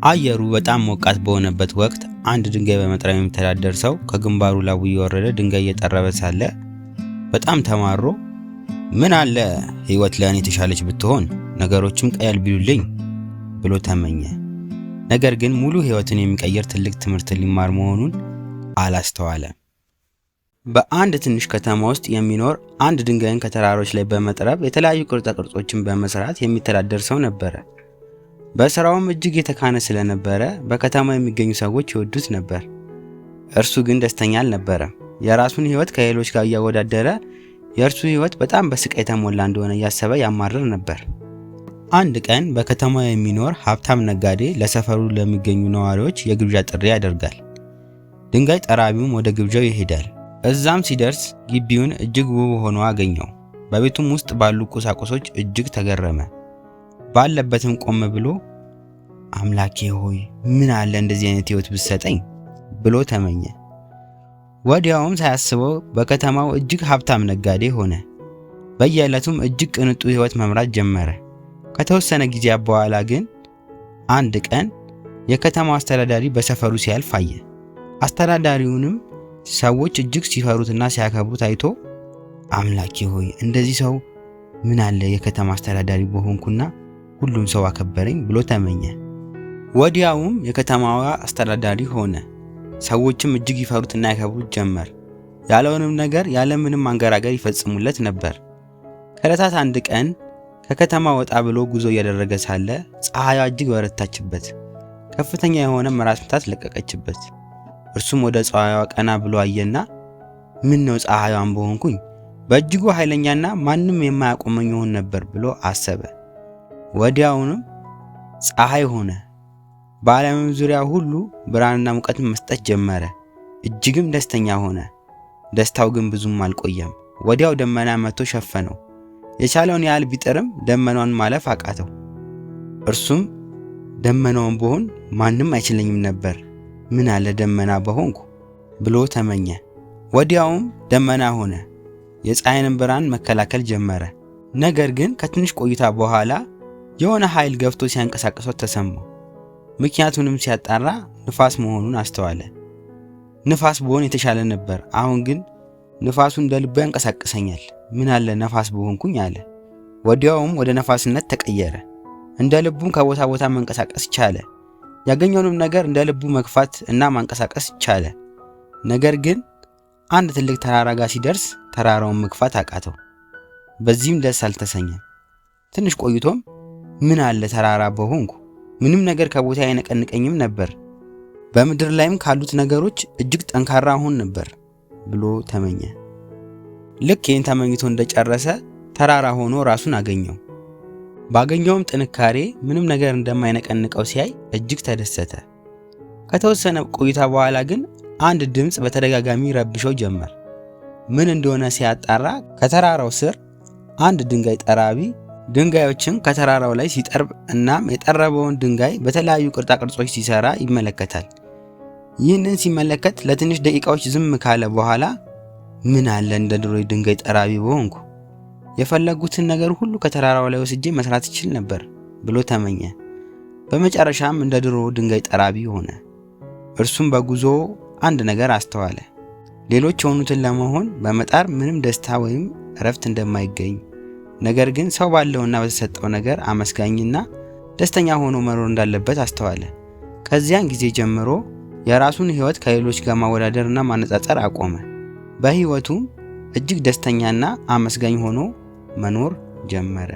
አየሩ በጣም ሞቃት በሆነበት ወቅት አንድ ድንጋይ በመጥረብ የሚተዳደር ሰው ከግንባሩ ላቡ እየወረደ ድንጋይ እየጠረበ ሳለ በጣም ተማሮ ምን አለ ሕይወት ለእኔ የተሻለች ብትሆን፣ ነገሮችም ቀለል ቢሉልኝ ብሎ ተመኘ። ነገር ግን ሙሉ ሕይወትን የሚቀይር ትልቅ ትምህርት ሊማር መሆኑን አላስተዋለም። በአንድ ትንሽ ከተማ ውስጥ የሚኖር አንድ ድንጋይን ከተራሮች ላይ በመጥረብ የተለያዩ ቅርጻ ቅርጾችን በመስራት የሚተዳደር ሰው ነበረ። በስራውም እጅግ የተካነ ስለነበረ በከተማው የሚገኙ ሰዎች ይወዱት ነበር። እርሱ ግን ደስተኛ አልነበረም። የራሱን ሕይወት ከሌሎች ጋር እያወዳደረ የእርሱ ሕይወት በጣም በስቃይ የተሞላ እንደሆነ እያሰበ ያማርር ነበር። አንድ ቀን በከተማው የሚኖር ሀብታም ነጋዴ ለሰፈሩ ለሚገኙ ነዋሪዎች የግብዣ ጥሪ ያደርጋል። ድንጋይ ጠራቢውም ወደ ግብዣው ይሄዳል። እዛም ሲደርስ ግቢውን እጅግ ውብ ሆኖ አገኘው። በቤቱም ውስጥ ባሉ ቁሳቁሶች እጅግ ተገረመ። ባለበትም ቆም ብሎ አምላኬ ሆይ፣ ምን አለ እንደዚህ አይነት ሕይወት ብትሰጠኝ ብሎ ተመኘ። ወዲያውም ሳያስበው በከተማው እጅግ ሀብታም ነጋዴ ሆነ። በየዕለቱም እጅግ ቅንጡ ሕይወት መምራት ጀመረ። ከተወሰነ ጊዜ በኋላ ግን አንድ ቀን የከተማው አስተዳዳሪ በሰፈሩ ሲያልፍ አየ። አስተዳዳሪውንም ሰዎች እጅግ ሲፈሩትና ሲያከብሩት አይቶ አምላኬ ሆይ፣ እንደዚህ ሰው ምን አለ የከተማ አስተዳዳሪ በሆንኩና ሁሉም ሰው አከበረኝ ብሎ ተመኘ። ወዲያውም የከተማዋ አስተዳዳሪ ሆነ። ሰዎችም እጅግ ይፈሩትና ያከብሩት ጀመር። ያለውንም ነገር ያለምንም ማንገራገር ይፈጽሙለት ነበር። ከዕለታት አንድ ቀን ከከተማ ወጣ ብሎ ጉዞ እያደረገ ሳለ ፀሐይዋ እጅግ በረታችበት። ከፍተኛ የሆነ ራስ ምታት ለቀቀችበት። እርሱም ወደ ፀሐይዋ ቀና ብሎ አየና ምን ነው ፀሐይዋን በሆንኩኝ፣ በእጅጉ ኃይለኛና ማንም የማያቆመኝ ይሆን ነበር ብሎ አሰበ። ወዲያውንም ፀሐይ ሆነ። በዓለምም ዙሪያ ሁሉ ብርሃንና ሙቀትን መስጠት ጀመረ። እጅግም ደስተኛ ሆነ። ደስታው ግን ብዙም አልቆየም። ወዲያው ደመና መጥቶ ሸፈነው። የቻለውን ያህል ቢጥርም ደመናውን ማለፍ አቃተው። እርሱም ደመናውን ብሆን ማንም አይችለኝም ነበር፣ ምን አለ ደመና በሆንኩ ብሎ ተመኘ። ወዲያውም ደመና ሆነ። የፀሐይን ብርሃን መከላከል ጀመረ። ነገር ግን ከትንሽ ቆይታ በኋላ የሆነ ኃይል ገፍቶ ሲያንቀሳቅሰው ተሰማው። ምክንያቱንም ሲያጣራ ንፋስ መሆኑን አስተዋለ። ንፋስ ብሆን የተሻለ ነበር፣ አሁን ግን ንፋሱ እንደ ልቡ ያንቀሳቅሰኛል። ምን አለ ነፋስ በሆንኩኝ አለ። ወዲያውም ወደ ነፋስነት ተቀየረ። እንደ ልቡም ከቦታ ቦታ መንቀሳቀስ ቻለ። ያገኘውንም ነገር እንደ ልቡ መግፋት እና ማንቀሳቀስ ቻለ። ነገር ግን አንድ ትልቅ ተራራ ጋር ሲደርስ ተራራውን መግፋት አቃተው። በዚህም ደስ አልተሰኘም። ትንሽ ቆይቶም ምን አለ ተራራ በሆንኩ፣ ምንም ነገር ከቦታ አይነቀንቀኝም ነበር፣ በምድር ላይም ካሉት ነገሮች እጅግ ጠንካራ እሆን ነበር ብሎ ተመኘ። ልክ ይህን ተመኝቶ እንደጨረሰ ተራራ ሆኖ ራሱን አገኘው። ባገኘውም ጥንካሬ ምንም ነገር እንደማይነቀንቀው ሲያይ እጅግ ተደሰተ። ከተወሰነ ቆይታ በኋላ ግን አንድ ድምፅ በተደጋጋሚ ረብሸው ጀመር። ምን እንደሆነ ሲያጣራ ከተራራው ስር አንድ ድንጋይ ጠራቢ ድንጋዮችን ከተራራው ላይ ሲጠርብ እናም የጠረበውን ድንጋይ በተለያዩ ቅርጻ ቅርጾች ሲሰራ ይመለከታል። ይህንን ሲመለከት ለትንሽ ደቂቃዎች ዝም ካለ በኋላ ምን አለ እንደ ድሮ ድንጋይ ጠራቢ በሆንኩ፣ የፈለጉትን ነገር ሁሉ ከተራራው ላይ ወስጄ መስራት እችል ነበር ብሎ ተመኘ። በመጨረሻም እንደ ድሮ ድንጋይ ጠራቢ ሆነ። እርሱም በጉዞ አንድ ነገር አስተዋለ። ሌሎች የሆኑትን ለመሆን በመጣር ምንም ደስታ ወይም እረፍት እንደማይገኝ፣ ነገር ግን ሰው ባለውና በተሰጠው ነገር አመስጋኝና ደስተኛ ሆኖ መኖር እንዳለበት አስተዋለ። ከዚያን ጊዜ ጀምሮ የራሱን ሕይወት ከሌሎች ጋር ማወዳደርና ማነጻጸር አቆመ። በሕይወቱም እጅግ ደስተኛና አመስጋኝ ሆኖ መኖር ጀመረ።